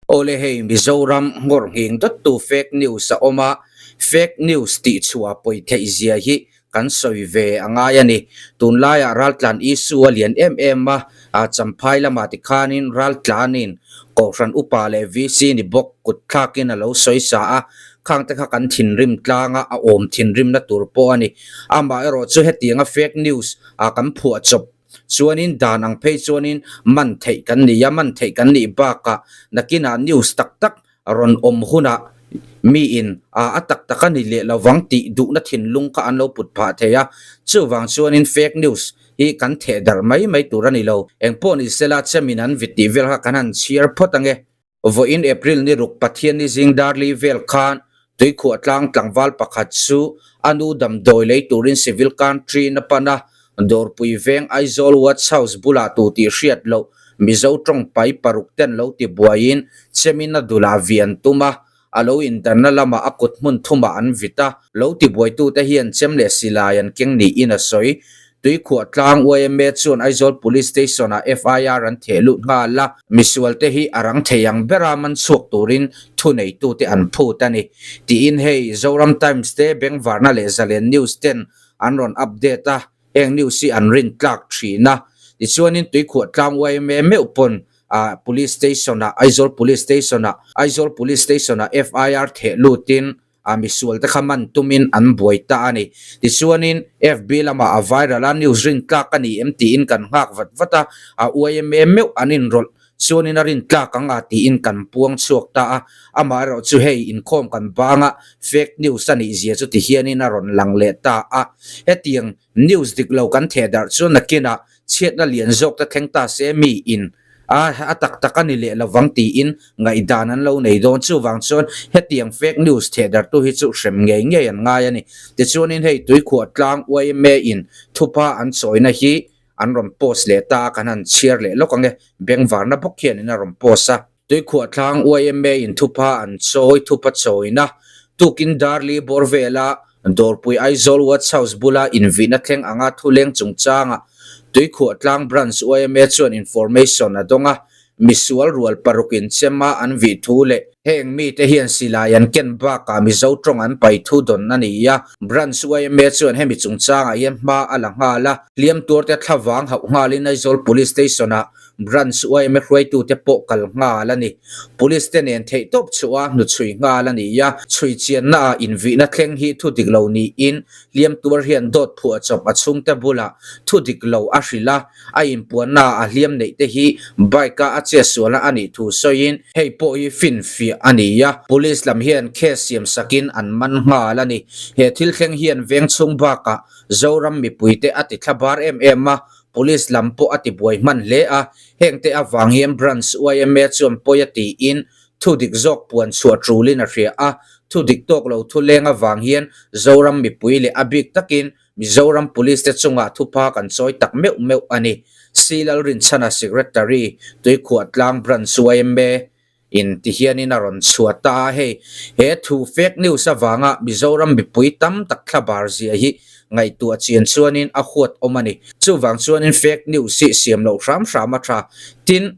Awle hei Mizoram nghawr nghing dawttu fake news a awm a, fake news tih chhuah pawi theih zia hi kan sawi ve a ngai a ni. Tunlaiah raltlan issue a lian em em a, Champhai lamah tikhanin raltlanin Kohhran upa leh VC ni bawk kut thlakin a lo sawi sa a, khang te kha kan thinrim tlang a, a awm thinrimna tur pawh a ni. Amaherawhchu hetianga fake news a kan phuah chawp Chuanin dan ang phei chuanin man theih kan ni a, man theih kan nih bakah nakinah news tak tak rawn awm hunah miin a a tak tak a ni leh lovang tih duhna thinlung kha an lo put phah thei a. Chuvang chuanin fake news hi kan theh darh mai mai tur a ni lo. Engpawh ni sela chemin an vit tih vel kha kan han chhiar phawt ange. Vawiin April ni ruk Pathianni zing darli vel khan Tuikhuah tlang tlangval pakhat chu a nu damdawi lei turin civil country na pan a, Dawrpui veng Aizawl Watch House bulah tu tih hriat loh Mizo tawng pai paruk ten lo ti buaiin chemin a dulah vi an tum a, a lo indanna lamah a kut hmun thumah an vit a, lo ti buaitute hian chem leh silai an keng niin a sawi. Tuikhuah tlang yma chuan Aizawl Police Station-ah FIR an theh lut nghal a, misualte hi a rang thei ang bera man chhuak turin thuneitute an phut a ni, tiin hei Zoram Times te Bengvarna leh Zalen News ten an rawn update a, heng news hi an rin tlak thin a. Tichuanin Tuikhuah tlang yma meuh pawn Police Station-ah Aizawl Police Station-ah Aizawl Police Station-ah FIR theh lutin A misual te kha man tumin an buai ta a ni. Tichuanin FB lamah a viral a, news rin tlak a ni em tiin kan nghak vat vat a, a yma meuh an inrawlh chuanin a rin tlak ang a tiin kan puang chhuak ta a. Amaherawh chu hei inkhawm kan bang a, fake news a nih zia chu tihianin a rawn lang leh ta a. Hetiang news dik lo kan theh darh chu nakinah Chhiatna lian zawk te thleng ta se mi in a a tak tak a ni leh lovang tiin ngaihdan an lo nei dawn. Chuvang chuan hetiang fake news thehdartu hi chu hrem ngei ngei an ngai a ni. Tichuanin hei Tuikhuah tlang yma in thupa an chawina hi an rawn post leh ta a, kan han chhiar leh lawk ang e. Bengvarna bawk hianin a rawn post a. Tuikhuah tlang yma in thupa an chawi thupa chawina tukin Darli bawr vela Dawrpui Aizawl Watch House bula invihna thleng anga thuleng chungchanga Tuikhuah tlang Branch yma chuan information a dawng a, misual rual paruk in chema an vih thu leh heng mite hian silai an ken bakah Mizo tawng an pai thu dawn a ni a, Branch yma chuan hemi chungchangah hian hma a la nghal a, hliam tuarte thlavang hauh nghalin Aizawl Police Station-ah Branch yma hruaitute pawh kal nghal a ni. Police te nen theihtawp chhuah a hnuchhui nghal a ni a, chhui chianna ah invihna thleng hi thu dik lo niin hliam tuar hian dawt phuah chawp a chhungte bulah thu dik lo a hrilh a, a inpuanna ah a hliam neih te hi bike a a chetsualna a nih thu sawiin hei pawh hi finfiah a ni a, Police lam hian case siam sakin an man nghal a ni. He thil thleng hian veng chhung bakah Zoram mipuite a ti thlabar em em a, Police lam pawh a tibuai hman hle a, hengte avang hian Branch yma chuan pawi a tiin thu dik zawk puan chhuah tulin a hria a, thu dik tawk lo thu leng avang hian Zoram mipui leh a bik takin Mizoram Police te chungah thupha kan chawi tak meuh meuh a ni. C Lalrinchhana Secretary, Tuikhuahtlang Branch yma in ti hianin a rawn chhuah ta a, hei he thu fake news avanga Mizoram mipui tam tak thlabar zia hi ngaihtuah chian chuanin a huat awm a ni. Chuvang chuanin fake news hi siam loh hram hram a tha. Tin,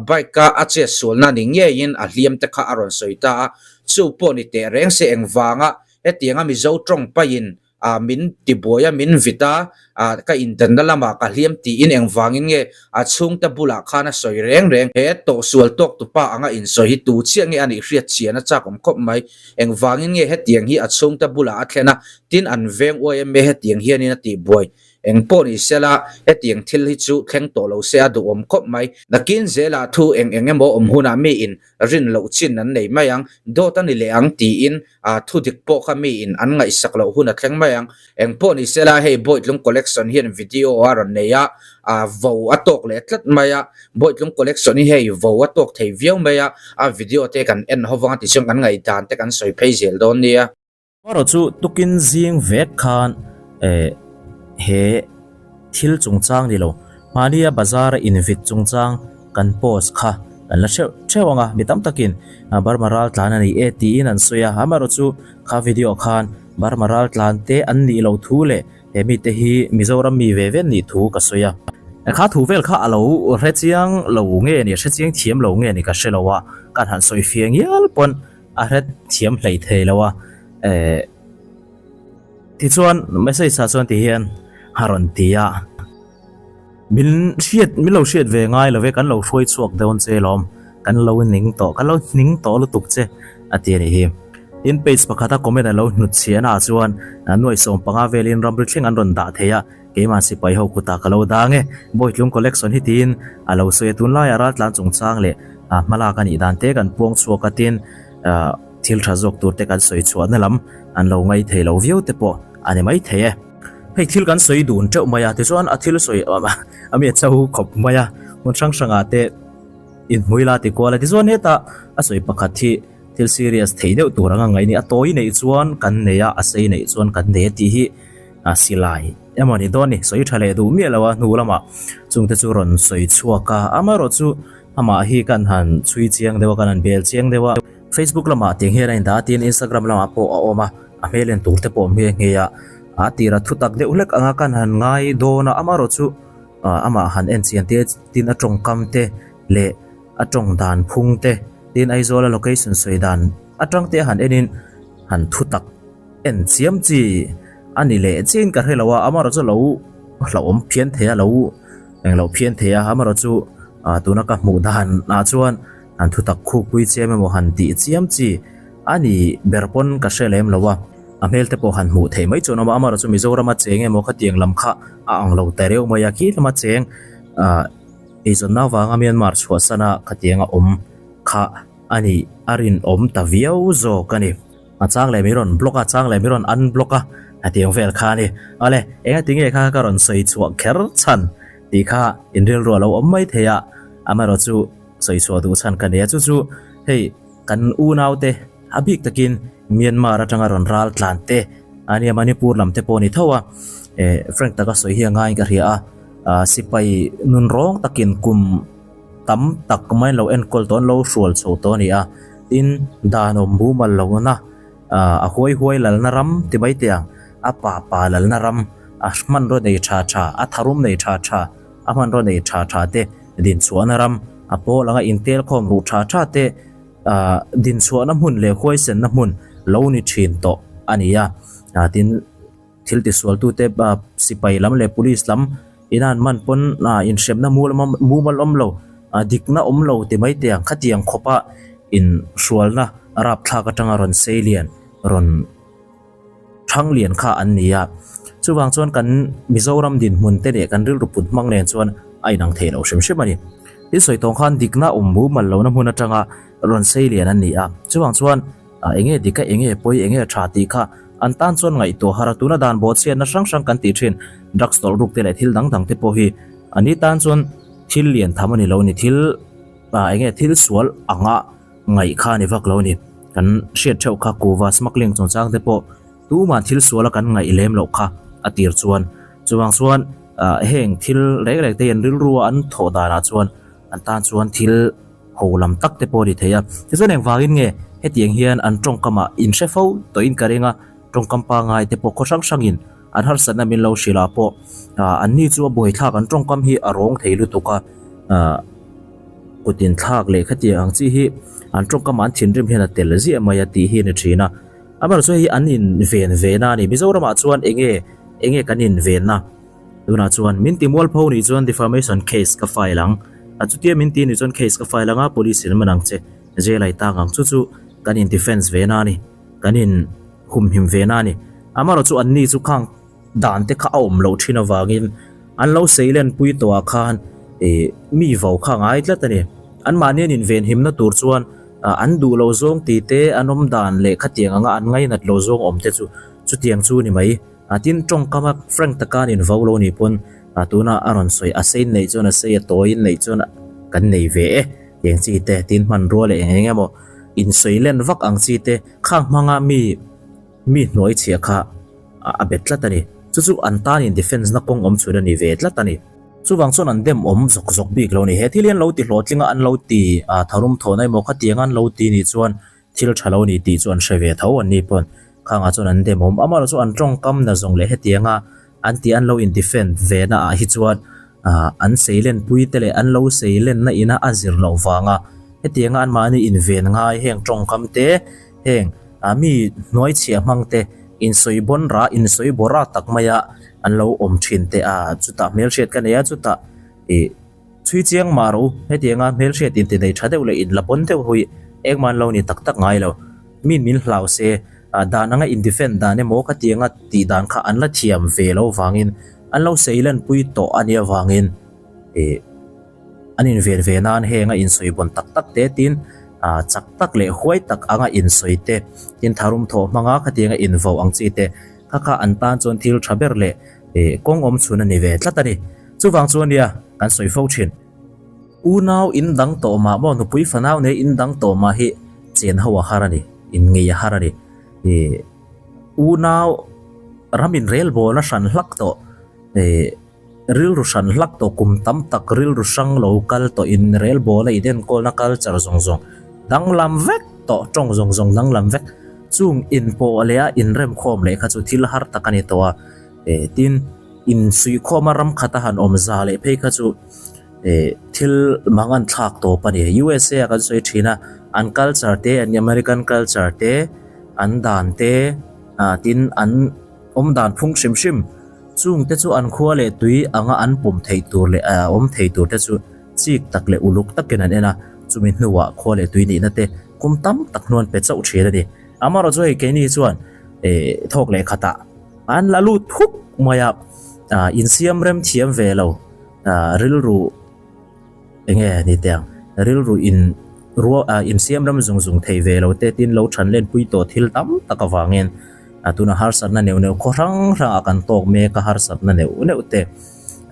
bike a a chet sualna ni ngeiin a hliam te kha a rawn sawi ta a, chu pawh ni teh reng se engvanga hetianga Mizo tawng paihin ah min tibuai a min vit a ah ka indanna lamah ka hliam tiin engvangin nge a chhungte bulah khan a sawi reng reng he tawhsual tawk tupa anga insawi hi tu chiah nge a nih hriat chian a chak awm khawp mai engvangin nge hetiang hi a chhungte bulah a thlen a tin an veng yma hetiang hianin a tihbuai Eng pawh ni sela, hetiang thil hi chu thleng tawh lo se a duhawm khawp mai. Nakin zelah thu eng eng emaw awm hunah miin rin loh chin an nei mai ang, dawt a ni leh ang tiin thu dik pawh kha miin an ngaihsak loh hun a thleng mai ang. Eng pawh ni sela, hei Bawitlung Collection hian video a rawn nei a, vo a tawk leh tlat mai a. Bawitlung Collection hi hei vo a tawk thei viau mai a, a video te kan en ho vang a tichuan kan ngaihdan te kan sawi phei zel dawn nia. Erawh chu tukin zing vek khan eh he thil chungchang ni lo mahnia bazar a invit chungchang kan post kha kan la theuh theuh ang a mi tam takin Burma ral tlan a ni e tiin an sawi a amaherawh chu kha video khan Burma ral tlan te an nih loh thu leh he mite hi Mizoram mi ve ve an nih thu ka sawi a. Kha thu vel kha a lo hre chiang lo nge ni, hre chiang thiam lo nge ni ka hre lo a, kan han sawi fiah ngial pawn a hre thiam hlei thei lo a. Eh, tichuan message ah chuan tihian a rawn ti a. Min hriat, min lo hriat ve ngai lo ve, kan lo hruai chhuak dawn che lawm, kan lo ning tawh, kan lo hning tawh lutuk che a ti a nih hi. Tin, page pakhata comment a lo hnut chhiahna ah chuan nuaih 15 velin ramri thleng an rawn dah thei a, keimah sipai ho kutah ka lo dang e, Bawitlung collection hi tiin a lo sawi a, tunlaiah raltlan chungchang leh hmalak a nih dan te kan puang chhuak a, tin thil tha zawk tur te kan sawi chhuahna lam an lo ngai thei lo viau te pawh a ni maithei e. Hei thil kan sawi dun teuh mai a, tichuan a thil sawi a mi a cho khawp mai a, hmun hrang hrangah te inhmui la ti kual a, tichuan hetah a sawi pakhat hi thil serious thei deuh tur anga ngaih a ni, a tawi neih chuan kan nei a, a sei neih chuan kan nei a tih hi a silai emaw ni dawn a ni, sawi tha leh duh miah lo a hnu lamah chungte chu rawn sawi chhuak a, amaherawh chu amah hi kan han chhui chiang deuh a, kan han bel chiang deuh a. Facebook lamah tiang hian a indah a tin Instagram lamah pawh a awm a, a hmel en tur te pawh awm nghe nghe a, a tira thutak deuh hlek anga kan han ngai dawn a, amaherawh chu amah han en chian te tin a tawngkam te leh a tawng dan phung te tin Aizawl a location sawi dan atang te han enin han thutak en chiam chi a ni leh chiahin ka hre lo a, amaherawh chu lo hlauhawm phian thei a, lo englo phian thei a, amaherawh chu tuna ka hmuh dan ah chuan. An thutak khukpui chiam emaw han tih chiam chi a ni ber pawn ka hre lem lo a, a hmel te pawh han hmuh theih mai chuan awm a, amaherawhchu Mizorama cheng emaw khatiang lam kha a ang lo ta reuh mai a, khi lama cheng ah eizawnna avanga Myanmar chhuahsana khatiang a awm kha a nih a rinawm ta viau zawk a ni. A chang leh min rawn block a, chang leh min rawn unblock a, hetiang vel kha a ni. Awle, engatinge kha ka rawn sawi chhuah kher chhan tih kha inrilru a lo awm mai thei a, amaherawhchu Sawi chhuah duh chhan ka nei a, chu chu hei kan unaute a bik takin Myanmar atanga rawn ral tlan te a nia Manipur lam te pawh a ni tho a, eh frank taka sawi hi a ngaiin ka hria a, ah sipai nun rawng takin kum tam tak mai an lo enkawl tawh an lo hrual chho tawh a ni a, tin dan awm mumal lohna ah a huai huai lalna ram ti mai teh ang a pa pa lalna ram a hmanraw nei tha tha a tharum nei tha tha a hmanraw nei tha tha te Dinchhuahna ram, a pawl anga intelkhawm ruh tha tha te dinchhuahna hmun leh huaisenna hmun lo ni thin tawh a ni a. Tin, thil tisualtute sipai lam leh police lam ina an man pawn inhremna mumal awm lo, dikna awm lo ti mai teh ang khatiang khawpa inhrualna rapthlak atanga rawn sei lian rawn Thang lian kha an ni a, chuvang chuan kan Mizoram dinhmun te leh kan rilru put hmang nen chuan a inang thei lo hrim hrim a ni. Tin sawi tawng khan dikna awm mumal lohna hmun atanga rawn sei lian an ni a, chuvang chuan eng nge dik a, eng nge pawi, eng nge tha tih kha an tan chuan ngaihtuah har a, tuna dan bawhchhiatna hrang hrang kan tih thin drugs tawlh ruk te leh thil dang dang te pawh hi a ni tan chuan thil lian tham a ni lo a ni, thil eng nge thil sual anga Ngaih kha a ni vak lo a ni. Kan hriat theuh kha kuva smuggling chungchang te pawh tumah thil suala kan ngaih lem loh kha a tir chuan. Chuvang chuan heng thil reng reng te hian rilrua an thawh danah chuan an tan chuan thil ho lam tak te pawh a ni thei a. Tichuan engvangin nge hetiang hian an tawngkamah inhre fo tawhin ka ring a, tawngkam pangai te pawh khaw hrang hrangin an harsatna min lo hrilh ah pawh anni chu a buaithlak an tawngkam hi a rawng thei lutuk a. Kut inthlak leh khatiang ang chi hi an tawngkam an thinrim hian a tel ziah mai a tih hi a ni thin a. Amaherawhchu hei hi an inven ve na a ni. Mizoramah chuan enge enge kan inven na? Tunah chuan min ti mualpho nih chuan defamation case ka file ang. A chutia min ti nih chuan case ka file ang a, police in man ang che, jail a i tang ang. Chu chu kan in defence ve na a ni. Kan in humhim ve na a ni. Amaherawhchu anni chu khang. Dan te kha a awm loh thin avangin an lo seilen pui tawh ah khan ih mi vo kha a ngai tlat a ni. Anmahni an invenhimna tur chuan an duh lo zawng tih te an awm dan leh khatiang anga an ngainat lo zawng awm te chu chutiang chu ni mai. Tin tawngkam a frank taka an invo lo nih pawn tuna a rawn sawi a sein neih chuan a sei a tawiin neih chuan kan nei ve e tiang chi te tin hmanrua leh eng eng emaw insawilen vak ang chi te khang hmanga mi Mi hnuai chhia kha a bet tlat a ni. Chu chu an tanin defence na kawng awm chhun a ni ve tlat a ni. Chuvang chuan an dem awm zawk zawk bik lo a ni. He thil hi an lo ti hlawhtling a, an lo ti a tharum thawn a emaw khatiang an lo ti nih chuan thil tha lo ni tih chu an hre ve tho an ni pawn khangah chuan an dem awm. Amaherawhchu an tawngkam na zawng leh hetianga an tih an lo in defend ve na ah hi chuan. An seilenpui te leh an lo seilenna ina a zir loh vanga hetianga anmahni inven ngai heng tawngkam te, heng mi hnuaichhiah hmang te insawi bawn rah, insawi bawrh a tak maia an lo awm thin te a, chutah hmelhriat ka nei a, chutah ih chhui chiang mah rawh u, hetianga hmelhriat inti nei tha deuh leh inla bawn deuh hui engmah an lo ni tak tak ngai lo. Min min hlau se, dan anga in defend dan emaw ka ti anga tih dan kha an la thiam ve lo vangin an lo sei lanpui tawh a nia vangin ih an inven ve nan heng a insawi bawn tak tak te tin chak tak leh huai tak anga insawi te tin tharum thawh hmanga khatianga invo ang chi te kha kha an tan chuan thil tha ber leh ih kawng awm chhun a ni ve tlat a ni. Chuvang chuan nia kan sawi fo thin. Unau in dang tawh mah maw nupui fanau nei in dang tawh mah hi chen ho a har a ni, in ngei a har a ni. Ih unau ram in rel bawl a hran hlak tawh, ih rilru hran hlak tawh kum tam tak rilru hrang lo kal tawh in rel bawl a in enkawlna culture zawng zawng danglam vek tawh, tawng zawng zawng danglam vek. Chung in pawh leh a in remkhawm leh kha chu thil har tak a ni tawh a, ih tin in suihkhawm a ram khat a han awm za leh phei kha chu. Eh thil mang an thlak tawp a ni. USA a kan sawi thin a, an culture te, an American culture te, an dan te, ah tin an awm dan phung hrim hrim chung te chu an khua leh tui anga an pawm theih tur leh ah awm thei tur te chu chik tak leh uluk takin an en a, chumi hnuah khua leh tui nihna te kum tam tak hnuan pe chauh thin a ni. Amaherawhchu hei keini chuan eh thawk leh khatah an la lut thuk mai a, ah insiam rem thiam ve lo. Ah rilru enge ni teh ang rilru in ruah ah insiam ram zung zung thei ve lo te tin lo than len pui tawh thil tam tak avangin ah tuna harsatna neuh neuh khaw hrang hrang ah kan tawk mek a harsatna neuh neuh te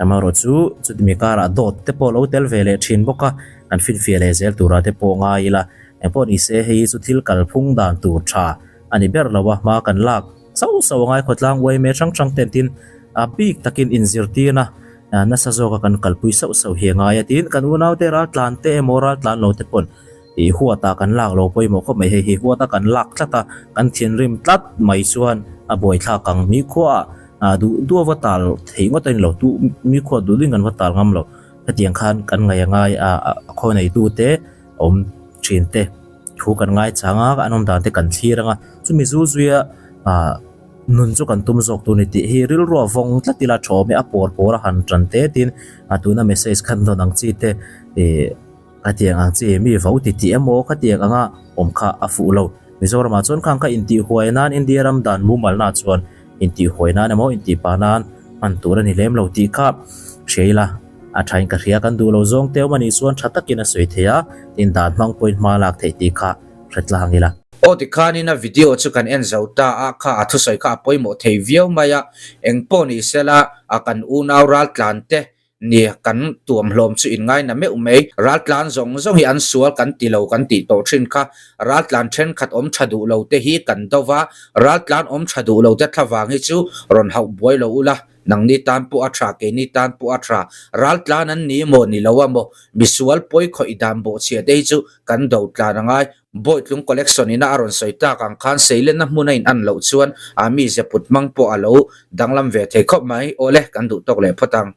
amaherawh chu chuti mi karah dawt te pawh lo tel ve leh thin bawk a kan finfiah leh zel turah te pawh ngai ila engpawh ni se hei hi chu thil kalphung dan tur tha a ni ber lo a hma kan lak sauh sauh angai khawtlang uaime hrang hrang ten tin a bik takin inzirtirna nasa zawka kan kalpui sauh sauh hi a ngai a tin kan unaute raltlan te emaw raltlan lo te pawn ih huata kan lak lo pawimawh khawp mai hei hi huata kan lak tlat a kan thinrim tlat mai chuan a buaithlak ang mi khuaah ah duh duh a va tal theih ngawt a ni lo duh mi khuaah duh duhin kan va tal ngam lo hetiang khan kan ngaih a ngai a a khaw neitu te awm thin te thu kan ngai chang a an awm dan te kan thlir ang a chumi zu zuia ah Nun chu kan tum zawk tur ni tih hi rilru a vawng tlat ila tha awm e, a pawr pawr a han tan te tin a tuna message khan dawn ang chi te ih khatiang ang chi mi vo ti tih emaw khatiang anga awm kha a fuh lo. Mizoramah chuan khang kha intih huai nan India ram dan mumal na chuan intih huai nan emaw intih pa nan hman tur a ni lem lo tih kha hria ila a thain ka hria kan duh lo zawng te awm a nih chuan tha takin a sawi thei a tin dan hmang pawhin hma lak theih tih kha hre tlang ila. Aw tikhanin a video chu kan en zo ta a, kha a thusawi kha a pawimawh thei viau mai a, engpawh ni sela a kan unau raltlan te ni kan tuamhlawm chu in ngaina meuh mai. Raltlan zawng zawng hi an sual kan ti lo kan tih tawh thin kha, raltlan thenkhat awm tha duh lo te hi kan do va, raltlan awm tha duh lo te thlavang hi chu rawn hauh buai lo ula, nangni tan pawh a tha keini tan pawh a tha, raltlan an ni maw ni lo a maw, misual pawi khawih dan bawhchhia te hi chu kan do tlan a ngai. Bawitlung collection ina a rawn sawi tak ang khan seilenna hmun a in an loh chuan a mize put hmang pawh a lo danglam ve thei khawp mai. Awle, kan duh tawk leh phawt ang.